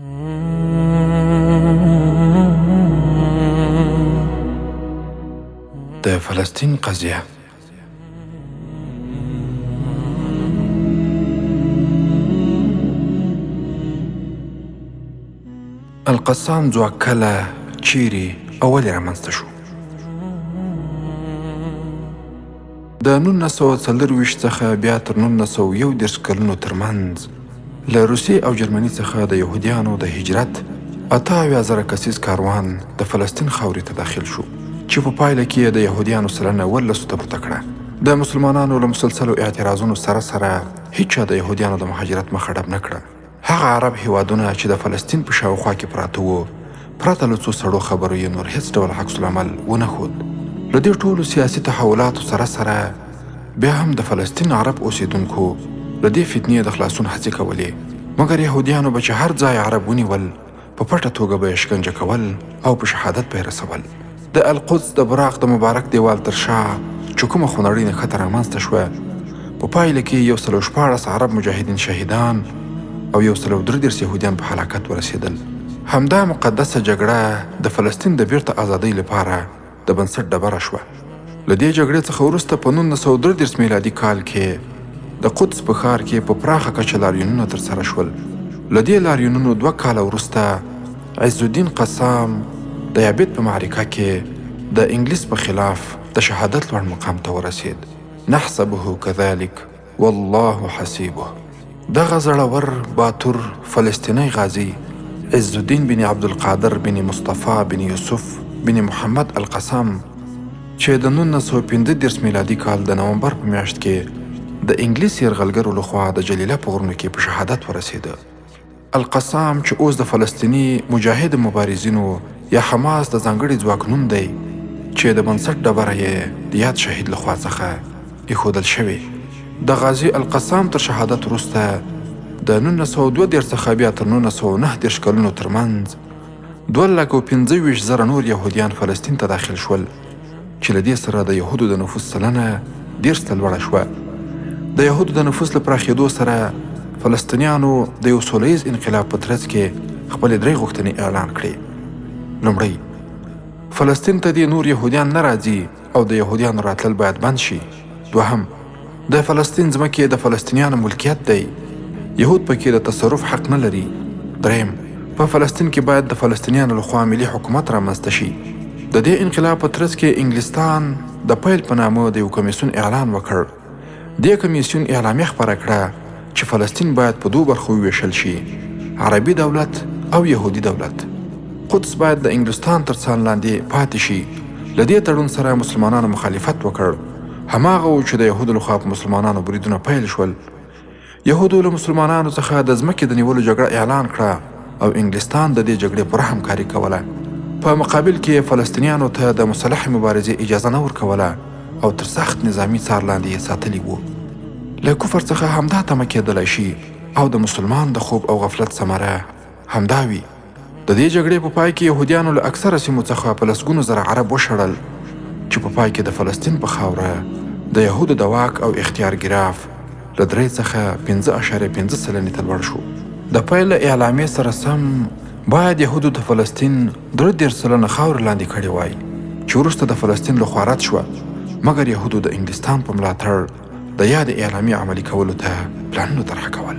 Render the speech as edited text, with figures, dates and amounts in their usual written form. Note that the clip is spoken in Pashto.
د فلسطین قضیه. القسام ځواک کله، چیرې او ولې رامنځته شو؟ د 1924 څخه بیا تر 1931 کلونو ترمنځ له روسیې او جرمني څخه د یهودیانو د هجرت 78,000 کسیز کاروان د فلسطین خاورې ته داخل شو، چې په پایله کې یې د یهودیانو سلنه 17 ته پورته کړه. د مسلمانانو له مسلسلو اعتراضونو سره سره هیچا د یهودیانو د مهاجرت مخه ډب نه کړه. هغه عرب هیوادونه چې د فلسطین په شاوخوا کې پراته وو، پرته له څو سړو خبرو یې نور هیڅ ډول عکس العمل ونه ښود. له دې ټولو سیاسي تحولاتو سره سره بیا هم د فلسطین عرب اوسیدونکو له دې فتنې د خلاصون هڅې کولې، مګر یهودیانو به چې هر ځای عرب ونیول، په پټه توګه به یې شکنجه کول او په شهادت به یې رسول. د القدس د براق د مبارک دیوال تر شا چې کومه خونړۍ نښته رامنځته شوه، په پایله کې 116 عرب مجاهدین شهیدان او 133 یهودیان په هلاکت ورسېدل. همدا مقدسه جګړه د فلسطین د بیرته ازادۍ لپاره د بنسټ ډبره شوه. له دې جګړې څخه وروسته په 1933 میلادي کال کې د قدس په ښار کې په پراخه کچه لاریونونه ترسره شول. له دې لاریونونو 2 کاله وروسته عزالدین قسام د یابد په معرکه کې د انګلیس په خلاف د شهادت لوړ مقام ته ورسید. نحسبه كذلك والله حسیبه. دغه زړور باتور فلسطینی غازي عزالدین بن عبدالقادر بن مصطفی بن یوسف بن محمد القسام چې د 1935 میلادي کال د نومبر په میاشت کې د انګلیس یرغلګرو لخوا د جلیله په غرونو کې په شهادت ورسېده. القسام چې اوس د فلسطیني مجاهد مبارزینو یا حماس د ځانګړي ځواک نوم دی، چې د بنسټ ډبره یې د یاد شهید لخوا څخه ایښودل شوې. د غازي القسام تر شهادت وروسته د 1932 څخه بیا تر 1939 کلونو ترمنځ 225,000 نور یهودیان فلسطین ته داخل شول، چې له دې سره د یهودو د نفوس سلنه 30 ته لوړه شوه. د یهودو د نفوس له پراخېدو سره فلسطینیانو د یو سوله ییز انقلاب په ترڅ کې خپلې 3 غوښتنې اعلان کړې. لومړی، فلسطین ته دې نور یهودیان نه راځي او د یهودیانو راتلل باید بند شي. دوهم، د فلسطین ځمکې د فلسطینیانو ملکیت دی، یهود پکې د تصرف حق نه لري. دریم، په فلسطین کې باید د فلسطینیانو لخوا ملي حکومت رامنځته شي. د دې انقلاب په ترڅ کې انګلستان د پیل په نامه د یو کمیسیون اعلان وکړ. دې کمیسیون اعلامیه خپره کړه چې فلسطین باید په 2 برخو وویشل شي، عربي دولت او یهودي دولت. قدس باید د انګلستان تر څار لاندې پاتې شي. له دې تړون سره مسلمانانو مخالفت وکړ. هماغه و چې د یهودو لخوا په مسلمانانو بریدونه پیل شول. یهودو له مسلمانانو څخه د ځمکې د نیولو جګړه اعلان کړه او انګلستان د دې جګړې پوره همکاري کوله. په مقابل کې فلسطینیانو ته د مسلحې مبارزې اجازه نه ورکوله او تر سخت نظامي څار لاندې یې ساتلي وو. له کفر څخه همدا تمه کېدلی شي او د مسلمان د خوب او غفلت ثمره همدا وي. د دې جګړې په پای کې یهودیانو له اکثره سیمو څخه په لسګونو زره عرب وشړل، چې په پای کې د فلسطین په خاوره د یهودو د واک او اختیار ګراف له 3 څخه 5.5 سلنې ته لوړ شو. د پیل له اعلامیې سره سم باید یهودو د فلسطین 33% خاورې لاندې کړې وای، چې وروسته د فلسطین لخوا رد شوه، مګر یهودو د انګلستان په ملاتړ د یادې اعلامیې عملي کولو ته پلانونه طرحه کول.